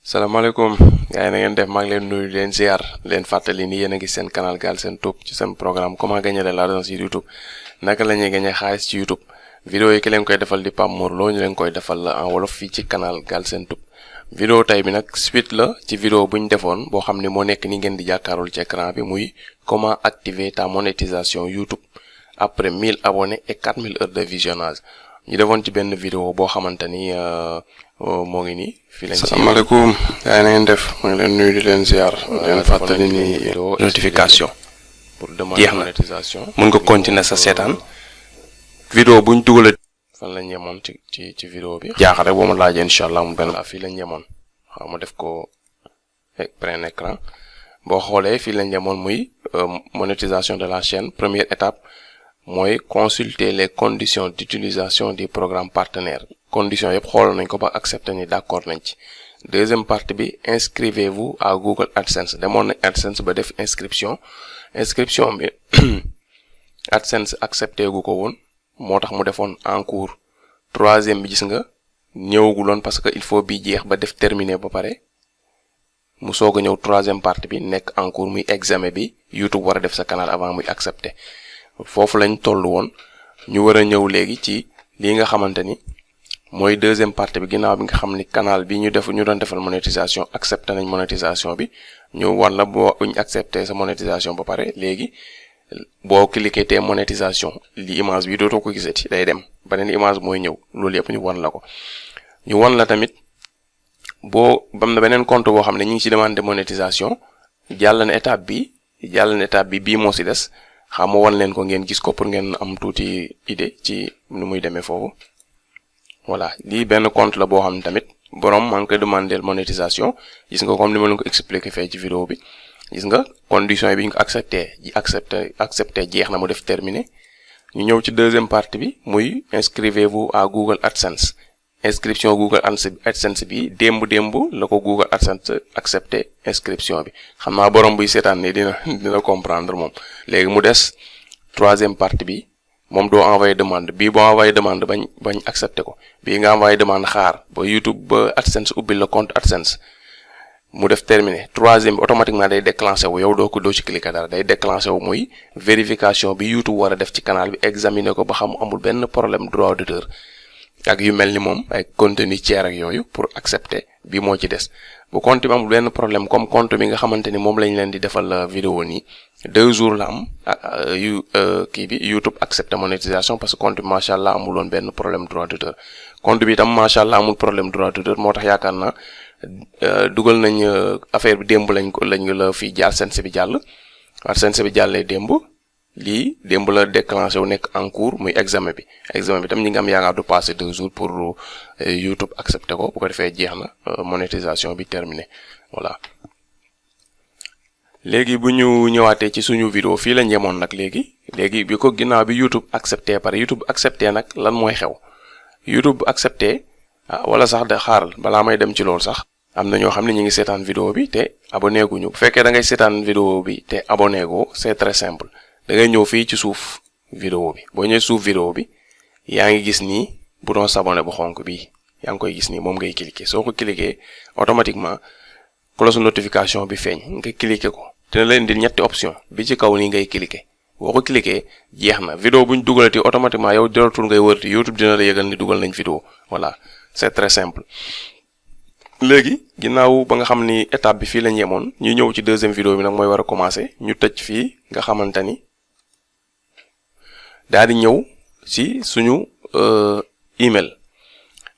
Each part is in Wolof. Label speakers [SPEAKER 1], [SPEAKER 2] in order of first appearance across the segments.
[SPEAKER 1] salaamaaleykum gars yi na ngeen def maa ngi leen nuyu leen ziar leen fàttali ni yéen a ngi seen canal Galsen Top ci seen programme comment gagner de l'argent sur YouTube naka la ñuy gagner xaalis ci YouTube vidéo yi ki leen koy defal di Pape ñu leen koy defal en wolof fii ci canal Galsen Top vidéo tey bi nag suite la ci vidéo bu ñu defoon boo xam ne moo nekk ni ngeen di jàkkaarul ci écran bi muy comment activer ta monétisation YouTube après 1000 abonnés et 4000 heures de visionnage ñu defoon ci benn vidéo boo xamante ni moo ngi nii fii lañ.
[SPEAKER 2] salaamaaleykum yaa na ngeen def maa ngi leen nuyu di leen ziar leen fàttali ni notification
[SPEAKER 1] pour demander monétisation
[SPEAKER 2] mën nga continuer sa seetaan vidéo buñ dugal
[SPEAKER 1] fan lañ yemoon ci vidéo bi
[SPEAKER 2] jaaxal rek boo ma laajee incha allah mu benn
[SPEAKER 1] fii lañ yemoon xaw ma def ko plein écran boo xoolee fii lañ yemoon muy monétisation de la chaîne première étape mooy consulter les conditions d'utilisation du programme partenaire conditions yëpp xool nañ ko ba accepter ni d'accord nañ ci deuxième partie bi inscrivez-vous à Google AdSense demoon na AdSense ba def inscription bi AdSense accepté gu ko woon moo tax mu defoon en cours troisième bi gis nga ñëwaguloon parce que il faut bi jeex ba def terminé ba pare mu soog a ñëw troisième partie bi nekk en cours muy examen bi YouTube war a def sa canal avant muy accepté foofu lañ toll woon ñu war a ñëw léegi ci lii nga xamante ni mooy deuxième partie bi ginnaaw bi nga xam ni canal bi ñu doon defal monétisation accepté nañ monétisation bi ñu wan la boo ñu accepté sa monétisation ba pare léegi boo cliqué te monétisation li image bi dootoo ko gisati day dem beneen image mooy ñëw loolu yëpp ñu wan la ko ñu wan la tamit boo bam na beneen compte boo xam ne ñu ngi ci demande de monétisation jàll na étape bi bii moo ci des xam ma wan leen ko ngeen gis ko pour ngeen am tuuti idée ci nu muy demee foofu voilà lii benn compte la boo xam ne tamit borom maa ngi koy demander monétisation gis nga comme ni ma leen ko expliqué fee ci vidéo bi gis nga condition yi bi ñu ko accepté jeex na mu def terminé ñu ñëw ci deuxième partie bi muy inscrivez-vous à Google AdSense inscription Google AdSense bi démb la ko Google AdSense accepté inscription bi xam naa borom buy seetaan ne dina comprendre moom léegi mu des troisième partie bi moom doo envoyé demande bii boo envoyé demande bañ accepté ko bii nga envoyé demande xaar ba YouTube ba AdSense ubbil la compte AdSense mu def terminé troisième bi automatiquement day déclenché wu yow doo ci cliquer dara day déclenché wu muy vérification bi YouTube war a def ci canal bi examiner ko ba xam amul benn problème droit d'auteur ak yu mel ni moom ay contenu tiers ak yooyu pour accepter bi moo ci des bu compte bi amul benn problème comme compte bi nga xamante ni moom lañ leen di defal vidéo nii 2 jours la am kii bi YouTube accepté monétisation parce que compte bi macha allah amul woon benn problème droit d'auteur compte bi itam macha allah amul problème droit d'auteur moo tax yaakaar naa dugal nañ affaire bi démb lañ la fii AdSense bi jàll AdSense bi jàllee démb lii démb la déclenché wu nekk en cours muy examen bi tam ñi ngi am yaakaar du passé 2 jours pour YouTube accepté ko bu ko defee jeex na monétisation bi terminé voilà léegi bu ñu ñëwaatee ci suñu vidéo fii lañ yemoon nag léegi bi ko ginnaaw bi YouTube accepté pare YouTube accepté nag lan mooy xew YouTube accepté wala sax de xaaral balaa may dem ci loolu sax am na ñoo xam ne ñu ngi seetaan vidéo bi te abonné guñu bu fekkee da ngay seetaan vidéo bi te abonné go c'est très simple da ngay ñëw fii ci suuf vidéo bi boo ñëwee suuf vidéo bi yaa ngi gis nii bouton s'abonner bu xonk bi yaa ngi koy gis nii moom ngay cliquer soo ko cliquer automatiquement cloche notification bi feeñ nga cliquer ko dina la indil ñetti option bi ci kaw nii ngay cliquer boo ko cliquer jeex na vidéo buñ dugalati automatiquement yow dootul ngay wërti YouTube dina la yëgal ni dugal nañ vidéo voilà c'est très simple léegi ginnaaw ba nga xam ni étape bi fii lañ yemoon ñu ñëw ci deuxième vidéo bi nag mooy war a commencer ñu tëj fii nga xamante ni daal di ñëw ci suñu email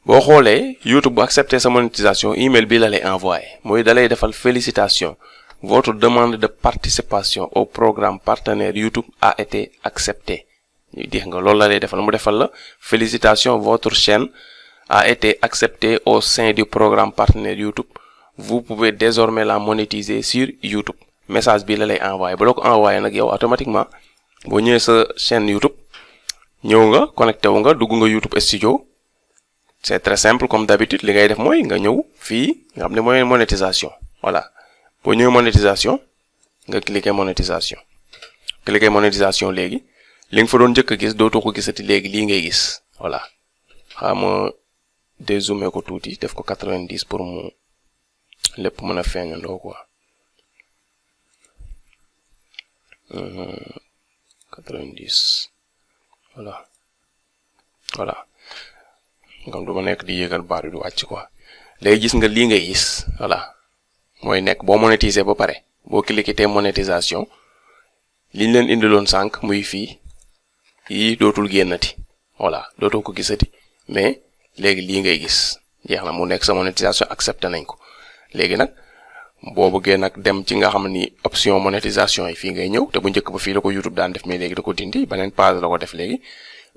[SPEAKER 1] boo xoolee YouTube bu accepter sa monétisation email bi la lay envoyé mooy da lay defal félicitation votre demande de participation au programme partenaire YouTube a été acceptée ñu dégg nga loolu la lay defal mu defal la félicitation votre chaîne a été acceptée au sein du programme partenaire YouTube vous pouvez désormais la monétiser sur YouTube message bi la lay envoyé ba la ko envoyé nag yow automatiquement boo ñëwee sa chaîne YouTube ñëw nga connecté wu nga dugg nga YouTube Studio c'est très simple comme d'habitude li ngay def mooy nga ñëw fii nga xam ne mooy monétisation voilà boo ñëwee monétisation nga cliquer monétisation léegi li nga fa doon njëkk a gis dootoo ko gisati léegi lii ngay gis voilà xam nga dézoomer ko tuuti def ko 90 pour mu lépp mën a feeñandoo quoi 90 voilà comme du ma nekk di yéegal baar bi du wàcc quoi léegi gis nga lii ngay gis voilà mooy nekk boo monétiser ba pare boo cliquer te monétisation liñ leen indiloon sànq muy fii yii dootul génnati voilà dootoo ko gisati mais léegi lii ngay gis jeex na mu nekk sa monétisation accepté nañ ko léegi nag boo bëggee nag dem ci nga xam ni option monétisation yi fii ngay ñëw te bu njëkk ba fii la ko YouTube daan def mais léegi da ko dindi beneen page la ko def léegi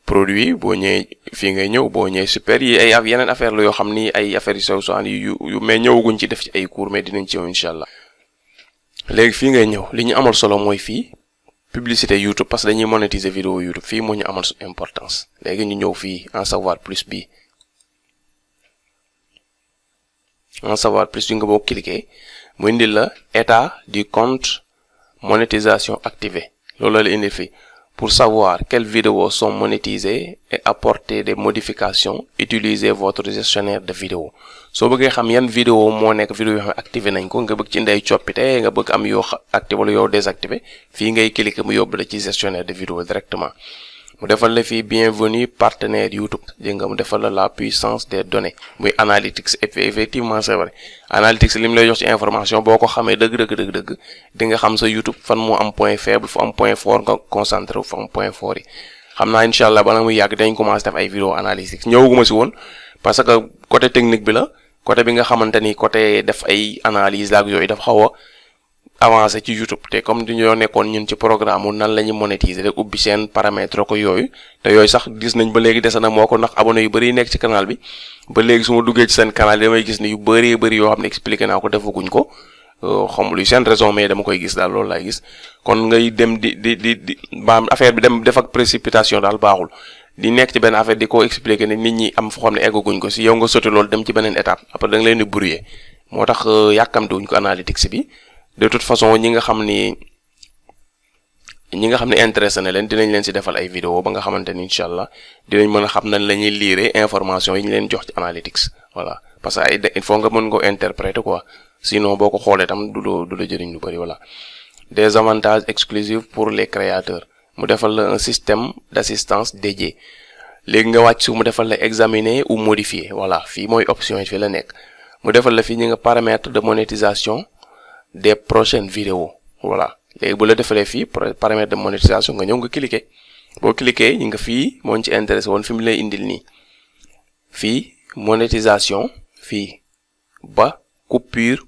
[SPEAKER 1] produit boo ñëwee fii ngay ñëw boo ñëwee super yi ay yeneen affaire la yoo xam ni ay affaires yu sew sewaan yu mais ñëwaguñ ci def ci ay cours mais dinañ ci ñëw incha allah léegi fii ngay ñëw li ñu amal solo mooy fii publicité YouTube parce que dañuy monétiser vidéo YouTube fii moo ñu amal importance léegi ñu ñëw fii en savoir plus bi en savoir plus bi nga boo cliquer mu indi la état du compte monétisation activé loolu la indi fii pour savoir quelles vidéos sont monétisées et apporter des modifications utilisez votre gestionnaire de vidéos soo bëggee xam yan vidéo moo nekk vidéo yoo xam ne activé nañ ko nga bëgg ci ndey coppite nga bëgg am yoo activé wala yoo désactivé fii ngay cliquer mu yóbbu la ci gestionnaire de vidéo directement mu defal la fii bienvenue partenaire YouTube dégg nga mu defal la puissance des données muy analytics effectivement c'est vrai analytics li mu lay jox ci information boo ko xamee dëgg di nga xam sa YouTube fan moo am point faible fu am point fort nga concentré wu fa am point fort yi xam naa incha allah bala muy yàgg dañ commencé def ay vidéo analytics ñëwaguma si woon parce que côté technique bi la côté bi nga xamante ni côté def ay analyse laak yooyu dafa xaw a avancé ci YouTube te comme dañoo nekkoon ñun ci programme wu nan la ñuy monétiser rek ubbi seen paramètre ko yooyu te yooyu sax gis nañ ba léegi dese na moo ko ndax abonné yu bëri yi nekk ci canal bi ba léegi su ma duggee ci seen canal damay gis ni yu bëri yoo xam ne expliqué naa ko defaguñ ko xam lu seen raison mais dama koy gis daal loolu laay gis kon ngay dem di ba affaire bi dem def ak précipitation daal baaxul di nekk ci benn affaire di ko expliqué ne nit ñi am foo xam ne eggaguñ ko si yow nga sotti loolu dem ci beneen étape après da nga leen di brouiller moo tax yàkkamte wuñ ko analytics bi de toute façon ñi nga xam ne intéressé na leen dinañ leen si defal ay vidéo ba nga xamante ni incha allah dinañ mën a xam nañ la ñuy lire information yi ñu leen jox ci analytics voilà parce que ay il faut nga mën ko interpréter quoi sinon boo ko xoolee tam du la jëriñ lu bëri voilà. des avantages exclusifs pour les créateurs mu defal la un système d'assistance dédié léegi nga wàcc su mu defal la examiner ou modifier voilà fii mooy option yi fii la nekk mu defal la fii ñi nga paramètres de monétisation des prochaines vidéos voilà léegi bu la defalee fii paramètre de monétisation nga ñëw nga cliquer boo cliquer ñi nga fii moo ñu ci intéressé woon fi mu lay indil nii fii monétisation fii ba coupure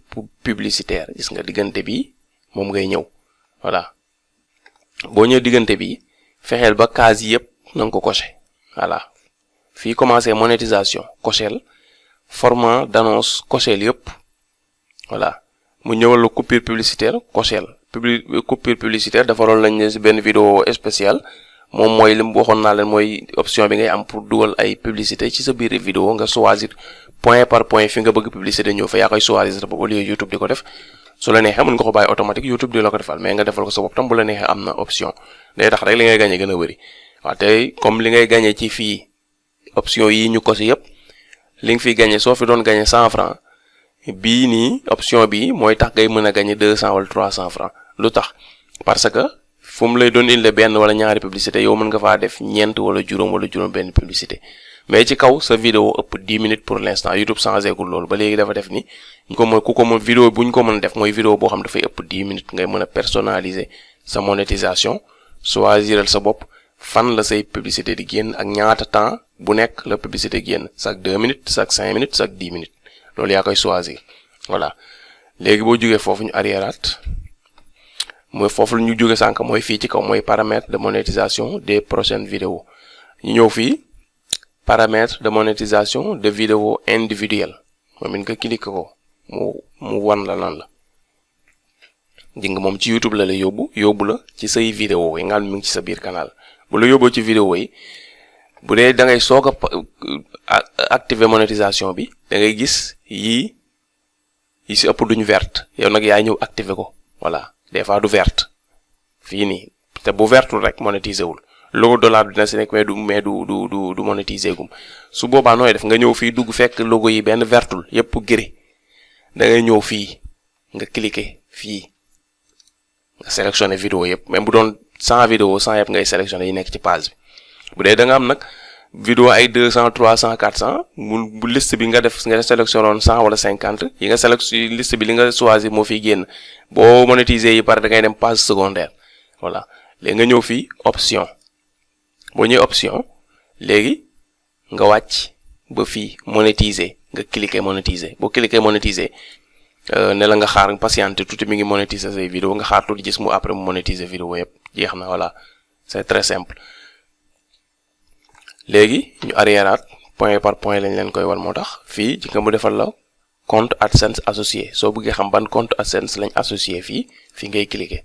[SPEAKER 1] publicitaire gis nga diggante bi moom ngay ñëw voilà boo ñëw diggante bi fexeel ba case yëpp na nga ko coché voilà fii commencé monétisation cocheel format d'annonce cocheel yëpp voilà mu ñëwal la coupure publicitaire cocheel coupure publicitaire defaroon lañ ne si benn vidéo spéciale moom mooy li mu waxoon naa leen mooy option bi ngay am pour dugal ay publicité ci sa biir vidéo nga choisir point par point fi nga bëgg publicité ñëw fa yaa koy choisir ba au lieu YouTube di ko def su la neexee mën nga ko bàyyi automatique YouTube di la ko defal mais nga defal ko sa bopp tam bu la neexee am na option day tax rek li ngay gagné gën a bëri waaw tey comme li ngay gagné ci fii option yi ñu ko si yëpp li nga fiy gagné soo fi doon gagné 100 francs bii nii option bi mooy tax ngay mën a gagné 200 wala 300 francs lu tax parce que fu mu lay doon indi benn wala ñaari publicité yow mën nga faa def ñeent wala juróom benn publicité mais ci kaw sa vidéo ëpp 10 minutes pour l'instant YouTube changé gul loolu ba léegi dafa def ni ñu ko mën ku ko mën vidéo bu ñu ko mën a def mooy vidéo boo xam dafay ëpp 10 minutes ngay mën a personnaliser sa monétisation choisiral sa bopp fan la say publicité di génn ak ñaata temps bu nekk la publicité génn chaque 2 minutes chaque 5 minutes chaque 10 minutes loolu yaa koy choisir voilà léegi boo jógee foofu ñu arriéraat mooy foofu la ñu jóge sànq mooy fii ci kaw mooy paramètre de monétisation des prochaines vidéos ñu ñëw fii paramètre de monétisation de vidéos individuelles moom it nga cliquer ko mu wan la lan la di nga moom ci YouTube la yóbbu la ci say vidéo yi nga xam ne mu ngi ci sa biir canal bu la yóbboo ci vidéo yi bu dee da ngay soog a activer monétisation bi da ngay gis yi si ëpp duñu verte yow nag yaay ñëw activer ko voilà des fois du verte fii nii te bu vertul rek monétiser wul logo dollar bi dina si nekk mais du monétiser gum su boobaa nooy def nga ñëw fii dugg fekk logo yi benn vertul yépp gris da ngay ñëw fii nga cliquer fii nga sélectionner vidéo yëpp même bu doon 100 vidéo 100 yëpp ngay sélectionner yi nekk ci page bi bu dee da nga am nag vidéo ay 200 300 400 bu liste bi nga def sélectionné 100 wala 50 yi nga sélectionné liste bi li nga choisir moo fiy génn boo monétiser yi pare da ngay dem page secondaire voilà léegi nga ñëw fii option boo ñëwee option léegi nga wàcc ba fii monétiser nga cliquer monétiser boo cliquer monétiser ne la nga xaar patiente tuuti mi ngi monétiser say vidéo nga xaar tuuti gis mu après mu monétiser vidéo yëpp jeex na voilà c'est très simple. léegi ñu arriéraat point par point lañ leen koy war moo tax fii ci nga mu defal la compte AdSense associé soo bëggee xam ban compte AdSense lañ associé fii ngay cliquer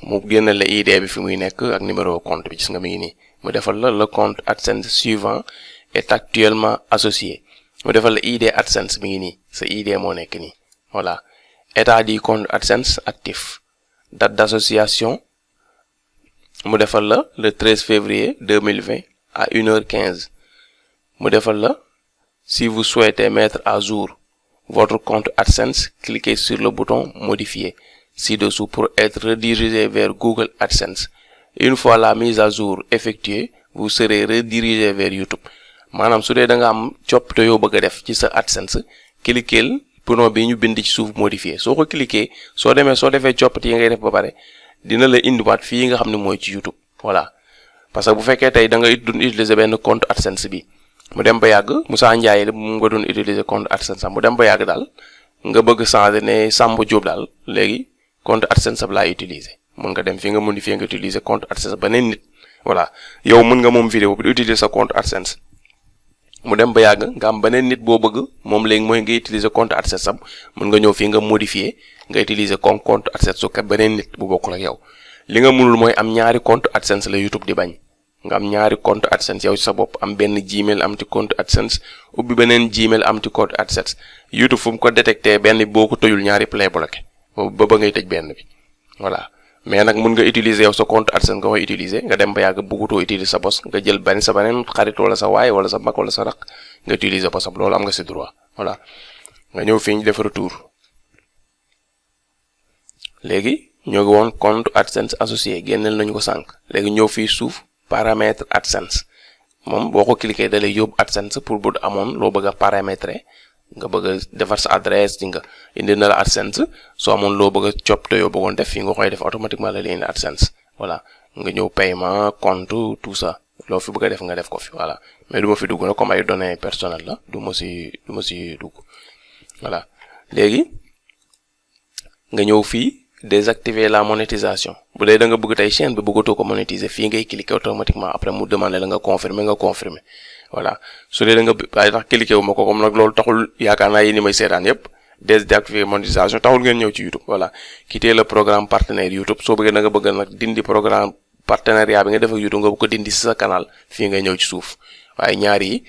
[SPEAKER 1] mu génnal la ID bi fi muy nekk ak numéro compte bi gis nga mi ngi nii mu defal la le compte AdSense suivant est actuellement associé mu defal la ID AdSense mi ngi nii sa ID moo nekk nii voilà état du compte AdSense actif date d'association mu defal la le 13 février 2020 à 1h15 mu defal la si vous souhaitez mettre à jour votre compte AdSense cliquez sur le bouton modifier ci-dessous pour être redirigé vers Google AdSense une fois la mise à jour effectuée vous serez redirigé vers YouTube maanaam su dee da nga am coppite yoo bëgg a def ci sa AdSense cliquer bouton bi ñu bind ci suuf modifier soo ko cliquer soo defee coppite yi ngay def ba pare dina la indiwaat fii nga xam ne mooy ci YouTube voilà parce que bu fekkee tey da nga doon utiliser benn compte AdSense bi mu dem ba yàgg Moussa Ndiaye la mu nga doon utiliser compte AdSense am mu dem ba yàgg daal nga bëgg changer ne Samba Diop daal léegi compte AdSense am laay utiliser mun nga dem fi nga modifier nga utiliser compte AdSense beneen nit voilà yow mën nga moom vidéo bi di utiliser sa compte AdSense mu dem ba yàgg nga am beneen nit boo bëgg moom léegi mooy nga utiliser compte AdSense am mën nga ñëw fii nga modifier nga utiliser compte AdSense su ka beneen nit bu bokkul ak yow li nga mënul mooy am ñaari compte AdSense la YouTube di bañ nga am ñaari compte AdSense yow ci sa bopp am benn Gmail am ci compte AdSense ubbi beneen Gmail am ci compte AdSense YouTube fu mu ko détecté benn boo ko tëjul ñaari play bloqué ba ngay tëj benn bi voilà mais nag mun nga utiliser yow sa compte AdSense nga koy utiliser nga dem ba yàgg bëggutoo utiliser sa bos nga jël sa beneen xarit wala sa waay wala sa mag wala sa rak nga utiliser bosam loolu am nga si droit voilà nga ñëw fii ñu def retour léegi ñoo ngi woon compte AdSense associé génneel nañu ko sànq léegi ñëw fii suuf paramètre AdSense moom boo ko cliquer da lay yóbbu AdSense pour bu amoon loo bëgg a paramétrer nga bëgg a defar sa adresse di nga indi na la AdSense soo amoon loo bëgg a coppite yoo bëggoon def fii nga koy def automatiquement la lay indi AdSense voilà nga ñëw paiement compte tout ça loo fi bëgg a def nga def ko fi voilà mais du ma fi dugg na comme ay données personnelles la du ma si dugg voilà léegi nga ñëw fii désactiver la monétisation bu dee da nga bëgg tey chaîne bi bëggatoo ko monétiser fii ngay cliquer automatiquement après mu demander la nga confirmer voilà su dee da nga ay tax cliquer wu ma ko comme nag loolu taxul yaakaar naa yi ni may seetaan yépp désactiver monétisation taxul ngeen ñëw ci YouTube voilà quitter le programme partenaire YouTube soo bëggee da nga bëgg nag dindi programme partenariat bi nga def ak YouTube nga bëgg ko dindi ci sa canal fii ngay ñëw ci suuf waaye ñaar yi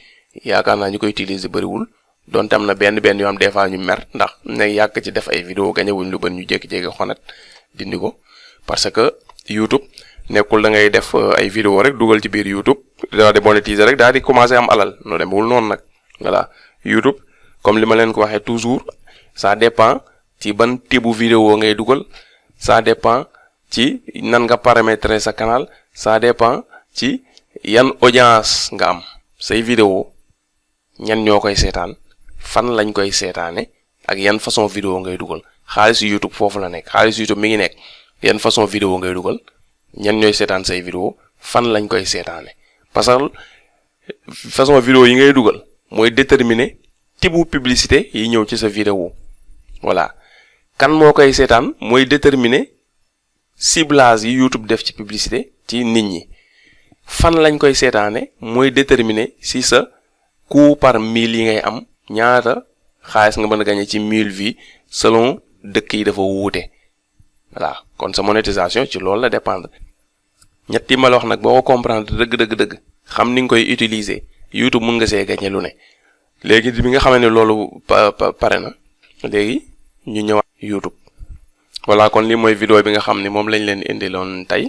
[SPEAKER 1] yaakaar naa ñu koy utiliser bëriwul donte am na benn yoo am des fois ñu mer ndax ne yàgg ci def ay vidéo gañe wuñ lu bën ñu jékki-jékki xonat dindi ko parce que YouTube nekkul da ngay def ay vidéo rek dugal ci biir YouTube daal di monétiser rek daal di commencer am alal no demewul noonu nag voilà YouTube comme li ma leen ko waxee toujours ça dépend ci ban type bu vidéo ngay dugal ça dépend ci nan nga paramétrer sa canal ça dépend ci yan audience nga am say vidéo ñan ñoo koy seetaan fan lañ koy seetaane ak yan façon vidéo ngay dugal xaalisu YouTube foofu la nekk xaalisu YouTube mi ngi nekk yan façon vidéo ngay dugal ñan ñooy seetaan say vidéo fan lañ koy seetaane parce que façon vidéo yi ngay dugal mooy déterminer type bu publicité yi ñëw ci sa vidéo voilà kan moo koy seetaan mooy déterminer ciblage yi YouTube def ci publicité ci nit ñi fan lañ koy seetaane mooy déterminer si sa coût par 1000 yi ngay am ñaata xaalis nga mën a gagner ci 1000 vues selon dëkk yi dafa wuute voilà kon sa monétisation ci loolu la dépendre ñetti ma la wax nag boo ko comprendre dëgg xam ni nga koy utiliser YouTube mun nga see gagner lu ne léegi bi nga xam ne loolu pare na léegi ñu ñëwaat YouTube voilà kon li mooy vidéo bi nga xam ni moom lañ leen indiloon tey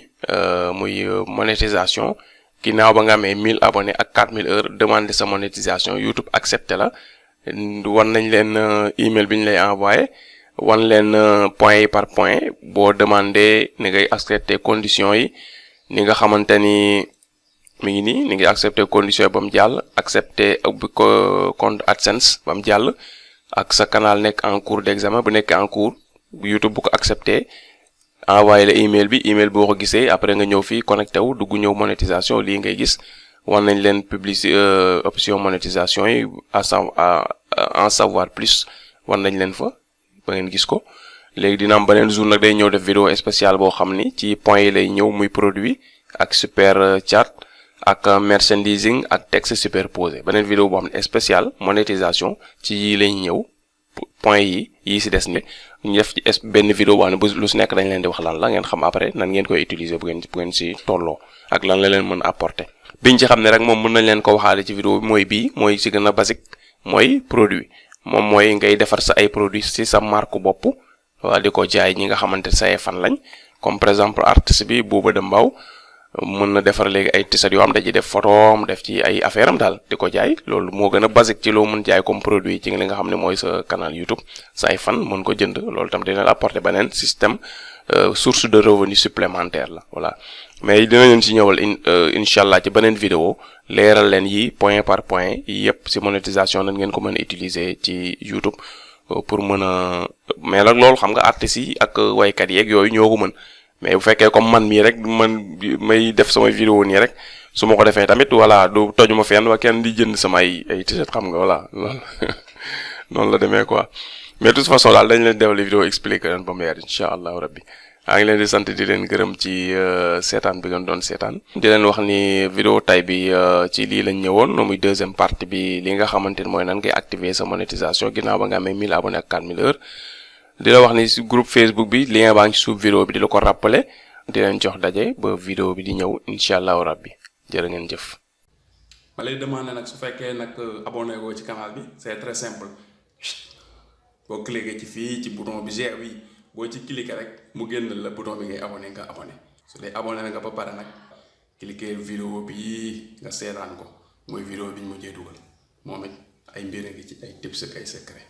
[SPEAKER 1] muy monétisation ginnaaw ba nga amee 1000 abonnés ak 4000 heures demander sa monétisation YouTube accepté la wan nañ leen email bi ñu lay envoyé wan leen point yi par point boo demandé ni ngay accepter conditions yi ni nga xamante ni mi ngi nii ni ngi accepter conditions yi ba mu jàll accepter bu ko compte AdSense ba mu jàll ak sa canal nekk en cours d'examen bu nekk en cours YouTube bu ko accepter envoyé la email bi boo ko gisee après nga ñëw fii connecté wu dugg ñëw monétisation lii ngay gis wan nañ leen publicité option monétisation yi en savoir plus wan nañ leen fa ba ngeen gis ko léegi dina am beneen jour nag day ñëw def vidéo spéciale boo xam ni ci point yi lay ñëw muy produit ak super chat ak merchandising ak texte superposé beneen vidéo boo xam ne spécial monétisation ci yii lay ñëw point yi si des ni ñu def ci benn vidéo boo xam ne bu lu si nekk dañ leen di wax lan la ngeen xam après nan ngeen koy utiliser bu ngeen si tolloo ak lan la leen mën a apporter biñ ci xam ne rek moom mën nañ leen ko waxaale ci vidéo bi mooy bii mooy si gën a basique mooy produit moom mooy ngay defar sa ay produits si sa marque bopp waa di ko jaay ñi nga xamante say fan lañ comme par exemple artiste bi Bouba Dembaw mën na defar léegi ay t-shirt yoo xam dañuy def photom def ci ay affaire am daal di ko jaay loolu moo gën a basique ci loo mën jaay comme produit ci li nga xam ne mooy sa canal YouTube sa ay fan mën ko jënd loolu tam dina la apporter beneen système source de revenu supplémentaire la voilà mais dina leen ci ñëwal incha allah ci beneen vidéo leeral leen yi point par point yi yëpp ci monétisation nan ngeen ko mën a utiliser ci YouTube pour mën a mais nag loolu xam nga artistes yi ak waykat yeeg yooyu ñoo ko mën mais bu fekkee comme man mii rek man may def samay vidéo nii rek su ma ko defee tamit voilà du tojuma fenn wa kenn di jënd sama ay t-shirt xam nga voilà noonu la demee quoi mais de toute façon daal dañ leen defal vidéo expliquer leen ba mu leer incha allahu rabbi maa ngi leen di sant di leen gërëm ci seetaan bi ngeen doon seetaan di leen wax ni vidéo tay bi ci lii lañ ñëwoon muy deuxième partie bi li nga xamante ni mooy nan ngay activer sa monétisation ginnaaw ba nga amee 1000 abonnés ak 4000 heures di la wax ni si groupe Facebook bi lien baa ngi ci suuf vidéo bi di la ko rappeler di leen jox daje ba vidéo bi di ñëw incha allahu rabbi jërë ngeen jëf.
[SPEAKER 3] ma lay demander nag su fekkee nag abonné goo ci canal bi c'est très simple boo cliquer ci fii ci bouton bi G bi boo ci cliquer rek mu génn la bouton bi ngay abonné nga abonné su dee abonné nga ba pare nag cliquer vidéo bi nga seetaan ko mooy vidéo bi ñu mujjee dugal moom it ay mbir ngi ci ay tips ak ay secret.